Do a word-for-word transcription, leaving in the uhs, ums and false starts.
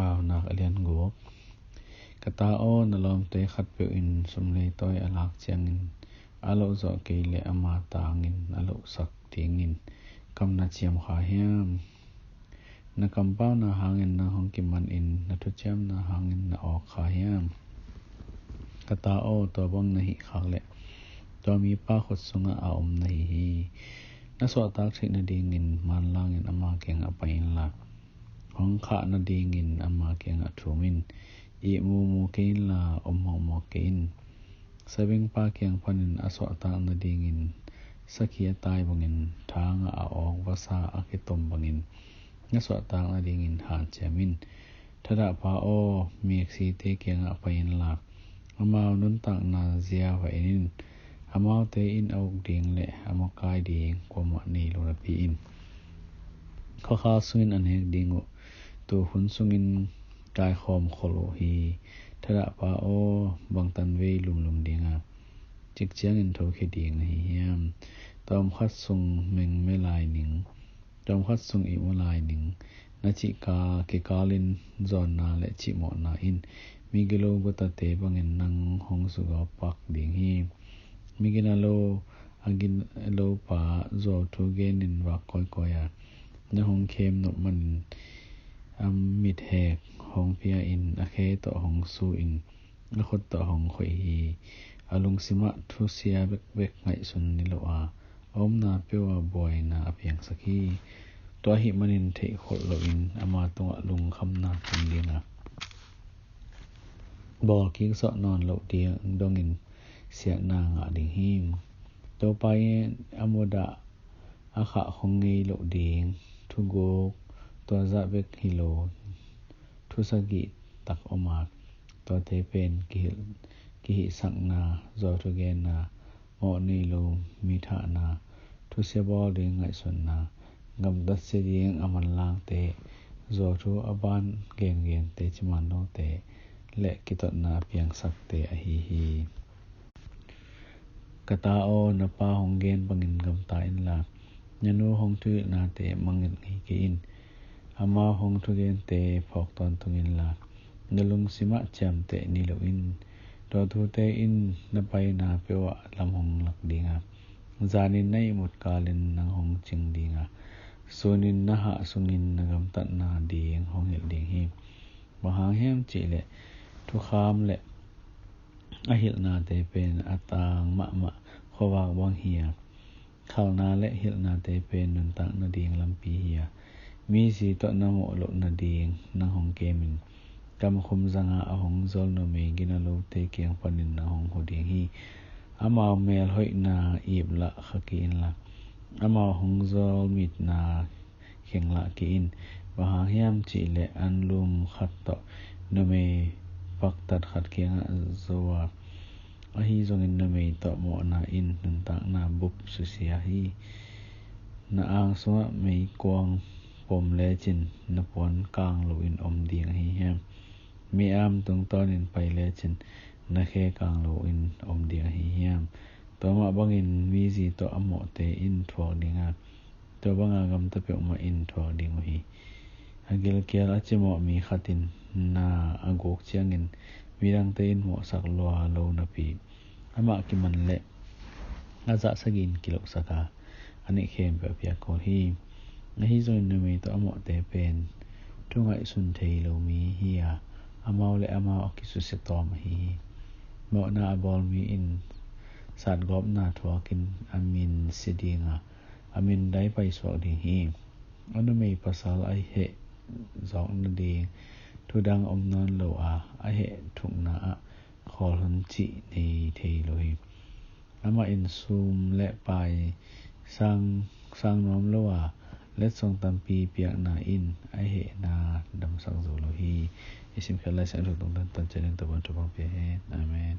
Paunak a lian guk. Ka ta aw, na lawmte khatpeuh in sum leitawi a lak ciangin a loh zawh kei leh ama tangin a lohsak dingin kam na ciam kha hiam? Na kampauna hangin nang hong kiman in na thuciamna hangin na awk kha hiam? Ka ta aw, tua bang na hih khak leh tua mipa khut sungah a om na hi hi. Na suahtak theih nadingin manlangin ama kiangah pai inla, hong khah nadingin ama kiangah thum in. Ihmu mu kei inla om mawkmawk kei in. Sabengpa kiang panin a suahtak nadingin sakhi a tai bangin thangah a awk vasa a kitom bangin na suahtak nadingin hanciam in. Thadahpa aw, miksite kiangah pai inla amau nuntakna zia va en in. Amaute in a uk ding le a makai ding kuamah nei lo napi in khuakhal sungin a nek ding uh tuu hun sungin kaikhawm khol uh hi. Thadahpa aw, bangtan vei lumlum dinga cik ciangin thokhia ding ahi hiam? Tawmkhat sung mengme lai ning, tawmkhat sung ihmu lai ning, na cihka kikalin zawnna le cihmawhna in migilo gutate bangin nang hong sugawp pak ding hi. Migina lo a gina lopa zuau thu genin vak kawikawi a na hong khem nop manin a mithek hong pia in a khe tawh hong su in a khut tawh hong khoih hi. A lungsimah thusia bekbek ngaihsun ni lo a a omna peuh ah buaina a piangsak hi. Tua ahih manin theihkholh loin ama tungah lungkhamna tung dinga bawlkik zawh nawn loh ding dongin siatna ngah ding hi. Topa in a mudah a khah khong ngei loh ding thuguk tua zah bek hi lo thusagih tak om a, tuate pen kihilh, kihihsakna, zuau thugenna, mawh nei lo mi thahna, thusia bawl ding ngaihsunna, gamtat sia ding a manlangte, zuau thu a ban gengente, ciman lote le kitotna a piangsakte ahi hi. Ka ta aw, na pa hong gen bangin gamta inla na nu hong thuhilhnate mangngilh ngei kei in. Amau hong thugente phawk tawntung inla na lungsimah ciamteh ni lo in. Tua thute in na paina peuh ah lam hong lak dinga zanin na ihmut kalin nang hong cing dinga sunin na hah sungin na gamtatna ding hong hilh ding hi. Bang hang hiam cihleh thukham le a hilhnate pen a tang mahmah khuavak bang hi a, khalna le hilhnate pen nuntak nading lampi hi a, mi zi tawh na mawh loh nading nang hong kemin kamkhum zanga a hong zol numei gina lote kiang panin nang hong hu ding hi. Amau mel hoihna iplah kha kei inla amau hong zol mitna khenglah kei in. Bang hang hiam cihleh anlum khat tawh numei paktat khat kiangah zo a, ahi zongin numei tawh mawhna in nuntakna bup susia hi. Na ang sungah meikuang pom lecin na puan kang loin om ding ahi hiam? Mi am tungtawnin pai lecin na khe kang loin om ding ahi hiam? Tua mah bangin mi zi tawh a mawhte in thuak dinga tua banga gamta peuhmah in thuak ding uh hi. A gilkial a cimawh mi khatin na a guk ciangin midangte in mawhsak lua lo napi amah kiman leh a zah sagihin kilohsak a a neih khempeuh a piak kul hi. Ahi zongin numei tawh a mawhte pen thu ngaihsun thei lo mi hi a, amau le amau a kisusia tawm ahi hi. Mawhna a bawl mi in satgawpna thuakin a min si dinga a min dai paisuak ding hi. A numei pasal a heh zawk nading thudang om nawn lo a, a heh thukna ah khawl hun cih nei thei lo hi. Amah in sum le pai sang sang nuam lo a, letsong tampi piakna in a hehna damsak zo lo hi. I simkhiat Lai Siangtho tungtang tan cianin tua ban thupang pia hen. Amen.